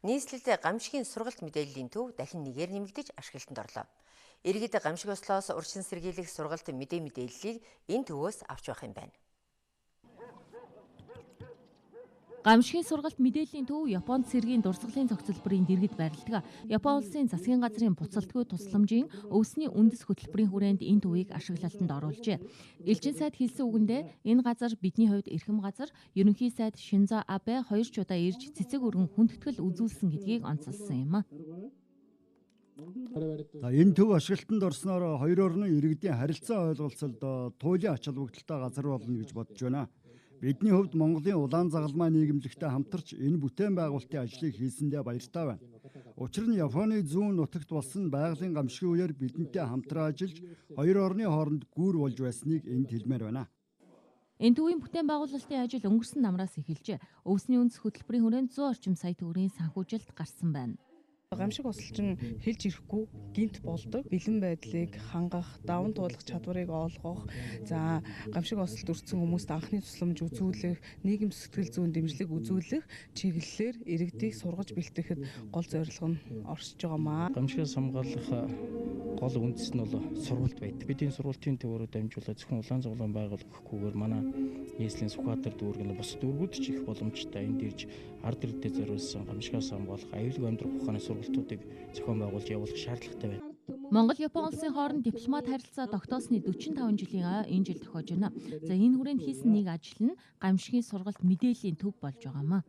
Нийслэлд гамшигын сургалт мэдээллийн төв дахин нэгээр нэмэгдэж ашиглалтанд орлоо. Иргэд гамшиг ослоос урьдчилан сэргийлэх сургалт мэдээллийг энэ төвөөс авч байх юм байна. Гамшигын сургалт мэдээллийн төв Японд цэргийн дурсгалын зохицолборын дэргэд байрладаг. Япон улсын засгийн газрын буцалтгүй тусламжийн өвсний үндэс хөтөлбөрийн хүрээнд энэ төвийг ашиглалтанд оруулжээ. Элчин сайд хэлсэн үгэндээ энэ газар бидний хувьд эрхэм газар, ерөнхий сайд Шинзо Абе 2 ч удаа ирж цэцэг өргөн хүндэтгэл үзүүлсэн гэдгийг онцолсон юм. За энэ төв ашиглалтанд орсноор хоёр орны иргэдийн харилцаа ойлголцолд туйлын ач холбогдолтой газар болно гэж бодож байна. Бидний хувьд Монголын улаан загалмай нийгэмлэгтэй хамтарч энэ бүтээн байгуулалтын ажлыг хийсэндээ баяртай байна. Учир нь Японы зүүн нутагт болсон байгалийн гамшигын үеэр бидэнтэй хамтран ажиллаж хоёр орны хооронд гүүр болж байсныг энд хэлмээр байна. Энэ төвийн бүтээн байгуулалтын ажил өнгөрсөн намраас эхэлжээ. Өвсний үндэс хөтөлбөрийн хүрээнд 100 орчим сая төгрөгийн санхүүжилт гарсан байна. Гамшиг осолч нь хэлж ирэхгүй гинт болдог. Бэлэн байдлыг хангах, даван туулах чадварыг олгох, за гамшиг осолд өртсөн хүмүүст анхны тусламж үзүүлэх, нийгэм сэтгэл зүйн дэмжлэг үзүүлэх чиглэлээр иргэдийг сургаж бэлтгэхэд гол зорилго нь оршиж байгаамаа. Гамшигаас хамгаалах гол үндэс нь бол сургалт байдаг. Бид энэ сургалтын төвөөрөө дамжуулаад зөвхөн улаан зуглаан байгуулахгүйгээр манай нийслэлийн Сүхбаатар дүүрэг нь бусад дүүргүүд ч их боломжтой. Энд ирж ард иргэдэд зориулсан гамшигаас хамгаалах, аюулгүй амьдрах ухааны сургалтуудыг зохион байгуулж явуулах шаардлагатай байна. Монгол Япон улсын хооронд дипломат харилцаа тогтоосны 45 жилийн ой энэ жил тохиож байна. За энэ хүрээнд хийсэн нэг ажил нь гамшигын сургалт мэдээллийн төв болж байгаамаа.